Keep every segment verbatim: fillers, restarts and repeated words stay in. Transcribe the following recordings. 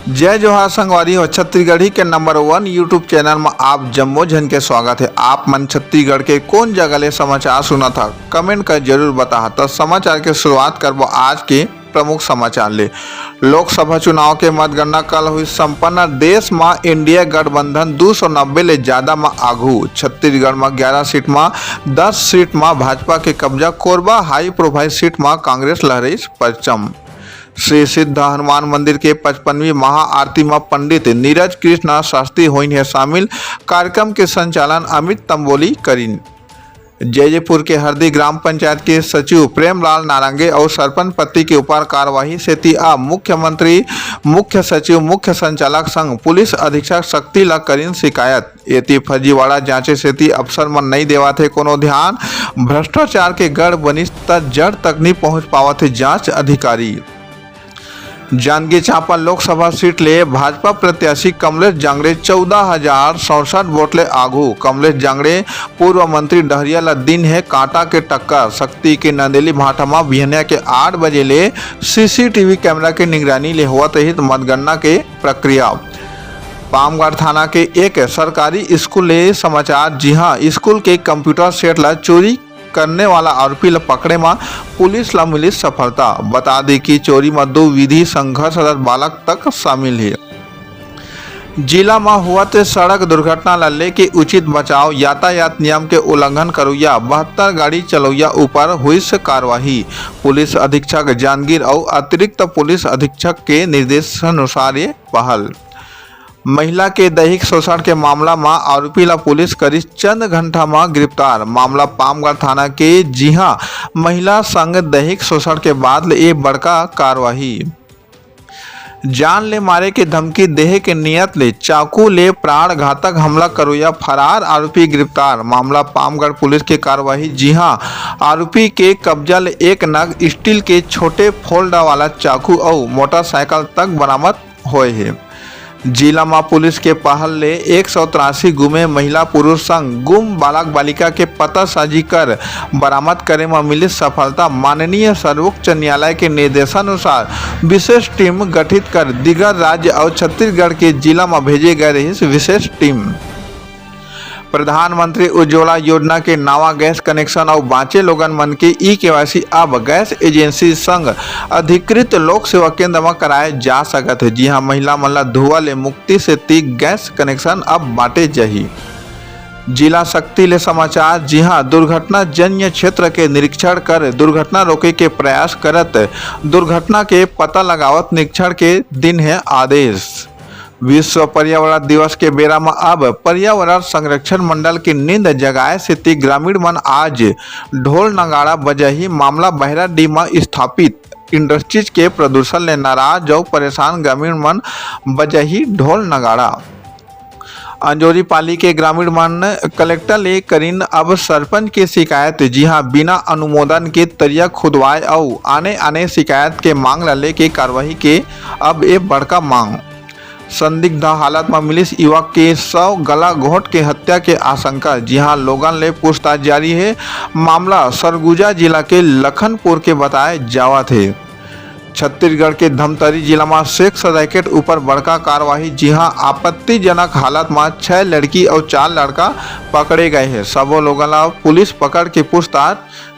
जय जोहार संगवारी हो, छत्तीसगढ़ी के नंबर वन YouTube चैनल म आप जम्मो झन के स्वागत हे। आप मन छत्तीसगढ़ के कोन जगह ले समाचार सुनत हा, कमेंट कर जरूर बताहा। त समाचार के शुरुआत करबो आज के प्रमुख समाचार ले। लोकसभा चुनाव के मतगणना कल हुई संपन्न। देश म एनडीए गठबंधन दू सौ नब्बे ले ज्यादा म आघू। छत्तीसगढ़ म ग्यारह सीट म दस सीट म भाजपा के कब्जा। कोरबा हाई प्रोफाइल सीट म कांग्रेस लहराइस परचम। श्री सिद्ध हनुमान मंदिर के पचपनवीं महाआरती म पंडित नीरज कृष्ण शास्त्री होइन हे शामिल। कार्यक्रम के संचालन अमित तंबोली करिन। जैजेपुर के हरदी ग्राम पंचायत के सचिव प्रेमलाल नारंगे अउ सरपंच पति के ऊपर कार्रवाई सेती अब मुख्यमंत्री, मुख्य सचिव, मुख्य संचालक संग पुलिस अधीक्षक शक्ति ला करिन शिकायत। एती फर्जीवाड़ा जांचे सेती अफसर मन नइ देवत हे कोनो ध्यान। भ्रष्टाचार के गढ़ बनिस त जड़ तक नइ पहुंच पावत हे जांच अधिकारी। जांजगीर चांपा लोकसभा सीट ले भाजपा प्रत्याशी कमलेश जांगड़े चौदह हजार सड़सठ वोट ले आघू। कमलेश जांगड़े पूर्व मंत्री डहरिया ल दिन हे कांटा के टक्कर। शक्ति के नंदेली भाठा म बिहनिया के आठ बजे ले सीसीटीवी कैमरा के निगरानी ले होवत रहिस मतगणना के प्रक्रिया। पामगढ़ थाना के एक सरकारी स्कूल ले समाचार, जिहां स्कूल के कंप्यूटर सेट ल चोरी करने वाला आरोपी ल पकड़े म पुलिस ल मिलिस सफलता। बता दी कि चोरी म दो विधि संघर्षरत बालक तक शामिल हे। जिला म होवत सड़क दुर्घटना ल लेके उचित बचाव, यातायात नियम के उल्लंघन करोइया बहत्तर गाड़ी चलौइया ऊपर हुइस कार्रवाई। पुलिस अधीक्षक जांजगीर अउ अतिरिक्त पुलिस अधीक्षक के निर्देशानुसार ये पहल। महिला के दैहिक शोषण के मामला म आरोपी ला पुलिस करिस चंद घंटा म गिरफ्तार। मामला पामगढ़ थाना के, जिहां महिला संग दैहिक शोषण के बाद ले ये बड़का कार्रवाई। जान ले मारे के धमकी देहे के नियत ले चाकू ले प्राण घातक हमला करोइया फरार आरोपी गिरफ्तार। मामला पामगढ़ पुलिस के कार्रवाई, जिहां आरोपी के कब्जा ले एक नग स्टील के छोटे फोल्डा वाला चाकू अउ मोटरसाइकिल तक बरामद होए हे। जिला म पुलिस के पहल ले एक सौ तिरासी गुमे महिला पुरुष संग गुम बालक बालिका के पतासाजी कर बरामद करे म मिलिस सफलता। माननीय सर्वोच्च न्यायालय के निर्देशानुसार विशेष टीम गठित कर दीगर राज्य अउ छत्तीसगढ़ के जिला म भेजे गए रहिस विशेष टीम। प्रधानमंत्री उज्ज्वला योजना के नवा गैस कनेक्शन अउ बांचे लोगन मन के ई केवाईसी अब गैस एजेंसी संग अधिकृत लोक सेवा केंद्र म कराए जा सकत हे, जिहां महिला मन ला धुआ ले मुक्ति सेती गैस कनेक्शन अब बांटे जाही। जिला शक्ति ले समाचार, जिहां दुर्घटना जन्य क्षेत्र के निरीक्षण कर दुर्घटना रोके के प्रयास करत दुर्घटना के पता लगावत निरीक्षण के दिन हे आदेश। विश्व पर्यावरण दिवस के बेरा म अब पर्यावरण संरक्षण मंडल के नींद जगाए सेती ग्रामीण मन आज ढोल नगाड़ा बजाही। मामला बहराडीह म स्थापित इंडस्ट्रीज के प्रदूषण ले नाराज अउ परेशान ग्रामीण मन बजाही ढोल नगाड़ा। अंजोरी पाली के ग्रामीण मन कलेक्टर ले करिन अब सरपंच के शिकायत, जिहां बिना अनुमोदन के तरिया खुदवाए अउ आने-आने शिकायत के मांग ला लेके कार्रवाई के अब ए बड़का मांग। संदिग्ध हालत म मिलिस युवक के शव, गला घोंट के हत्या के आशंका, जिहां लोगन ले पूछताछ जारी हे। मामला सरगुजा जिला के लखनपुर के बताए जावत हे। छत्तीसगढ़ के धमतरी जिला म सेक्स रैकेट ऊपर बड़का कार्रवाई, जिहां आपत्तिजनक हालत म छह लड़की अउ चार लड़का पकड़े गए हे। सबो लोगन ला पुलिस पकड़ के पूछताछ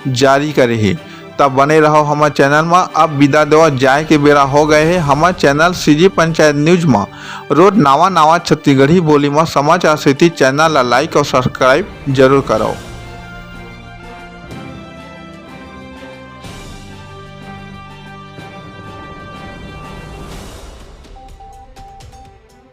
जारी करे हे। तब बने रहो हमर चैनल म। अब विदा देवा जाए के बेरा हो गए हे। हमर चैनल सीजी पंचायत न्यूज म रोज नावा नावा छत्तीसगढ़ी बोली म समाचार सेती चैनल ला लाइक अउ सब्सक्राइब जरूर करव।